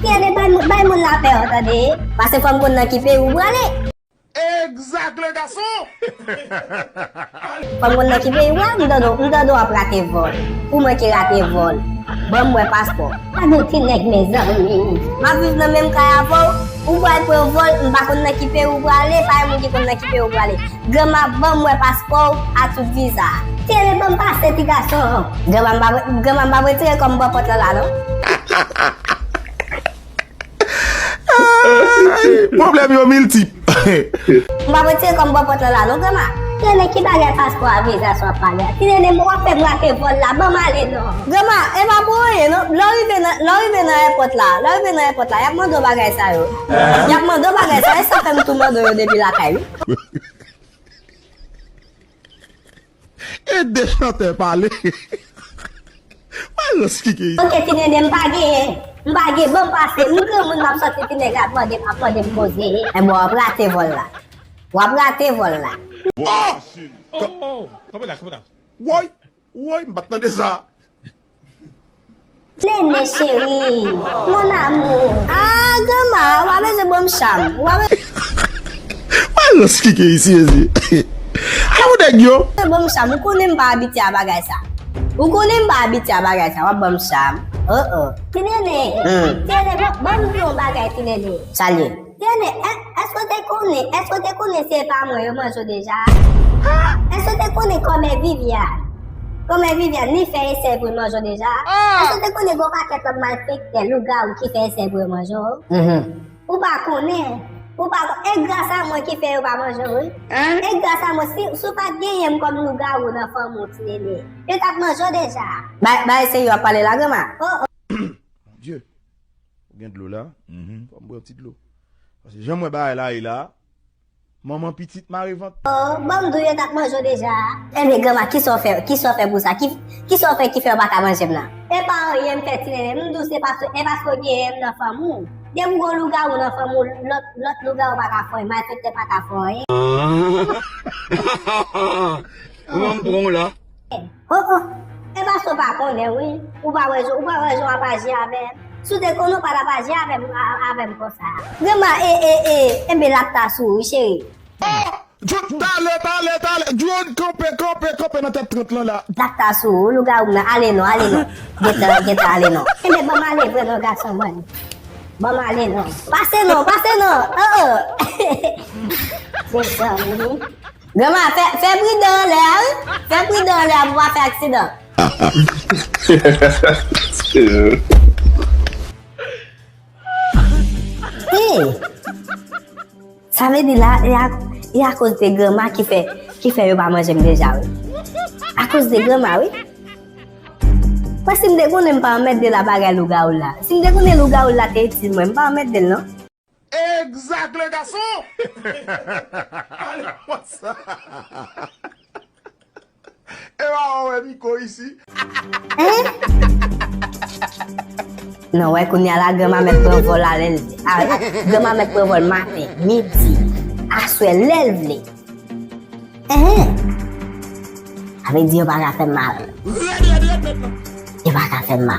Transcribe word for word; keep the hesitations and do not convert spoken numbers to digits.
Tyenene, bay, moun- bay moun lapè, w tande? Pase fò m konn nan ki peyi w prale. Exact, le garçon! Fò m konn nan ki peyi w prale, m tande, m tande w ap rate vòl. Pou mwen ki rate vòl, ban m wè paspò. Gade yon ti nèg, mezanmi. M ap viv nan menm kay avè w, ou pral pran vòl, m pa konn nan ki peyi w prale, pa gen moun ki konn nan ki peyi w prale. Granma, ban m wè paspò w ak tout viza. Tyenene, ban m pase, ti gason. Granma, m pa, granma, m pa retire kò m bò pòt lan la, non. Ay, pwoblèm yo miltip. M pa retire kò m bò pòt lan la, non, granma. Tyenene, ki bagay paspò a, viza sa w ap pale a? Tyenene, w ap fè m rate vòl la, ban m ale, non. Granma, e pa pou anyen, non. Lè w rive nan, lè w rive nan èpòt la, lè w rive nan èpòt la, y ap mande w bagay sa yo. Y ap mande w bagay sa yo, e sa fè m tou mande w yo depi lakay, wi. Ede chantè pale. Mwen reskike isi. Ok, Tyenene, m pa genyen. M pa gen, ban m pase. M granmoun, m ap sòti, ti nèg la ap mande, ap mande m koze. Enben, w ap rate vòl la. W ap rate vòl la. Oh! Oh, oh, oh. Kanpe la, kanpe la. Woy, woy, m pa t tande sa. Nene cheri, mon amour. Ah, granma, w pa bezwen ban m cham. W pa be- Mwen reskike isi, isi. Ala pou nèg yo. Ban m cham, ou konnen m pa abitye a bagay sa. Ou konnen m pa abitye a bagay sa, w ap ban m cham. Oh, oh. Ti nene, hmm. Ti nene, ban, ban m di yon bagay, ti nene. Sa l ye? Tyenene, è-, èske w te konnen, èske w te konnen si e pa mwen yo manje w deja? Èske w te konnen kòmè Vivian? Kòmè Vivian, li fè esèy pou l manje w deja? Èske w te konnen gen yon pakèt lòt malfektè, lougawou ki fè esèy pou yo manje w? Mhm. Ou pa konnen? Ou pa kon-, e gras a mwen ki fè yo pa manje w, wi. E gras a mwen, si, si w pa t genyen m kòm lougawou nan fanmi w, ti nene, yo t ap manje w deja. Bay, bay, se yo ap pale la, granma. Oh, oh. Bondye. Ou gen dlo la? Mhm. Fò m bwè yon ti dlo. Paske jan m wè bagay la ye la, manman pitit mare vant. Oh, ban m di w yo t ap manje w deja. Enben, granma, kisa w fè, kisa w fè pou sa? Ki, kisa w fè ki fè yo pa ka manje m nan? E pa anyen m fè, ti nene. M di w se paske, e paske w genyen m nan fanmi w. Depi w gen lougawou nan fanmi w, lòt, lòt lougawou pa ka fè anyen, malfektè pa ka fè anyen. Kòman m pran w la? Oh, oh. E paske w pa konnen, wi. Ou pa wè jan, ou pa wè jan w ap aji avè m. Si w te konnen, ou pa t ap aji avè m, a, avè m konsa. Granma, e, e, e, enben, lap ta sou ou, wi, cheri. Oh! Jude, talè, talè, talè. Jude, kanpe, kanpe, kanpe nan tèt trant lan la. Lap ta sou ou, lougawou m nan. Ale non, ale non. Gentan, gentan, ale non. Enben, ban m ale vre non, gason mwen. Ban m ale non. Pase non, pase non. Oh, oh. Mezanmi. Granma, fè, fè pridan anlè a, wi. Fè pridan anlè a pou w pa fè aksidan. Hey! Sa vle di la, e a, e akoz de granma ki fè, ki fè yo pa manje m deja, wi. Akoz de granma, wi. Mwen, si m te konnen, m pa anmède l a bagay lougawou la. Si m te konnen lougawou la te itil mwen, m pa anmède l, non. Exact, le garçon! Ale, what's up? E pa wè Miko isi. Hein? Non, wè, kounye a la, granma mèt pran vòl la, lè l, a, granma mèt pran vòl maten, midi, aswè, lè l vle. Hein? Sa vle di yo pa ka fè m mal. Rèd, rèd, rèd, rèd, non. Yo pa ka fè m mal.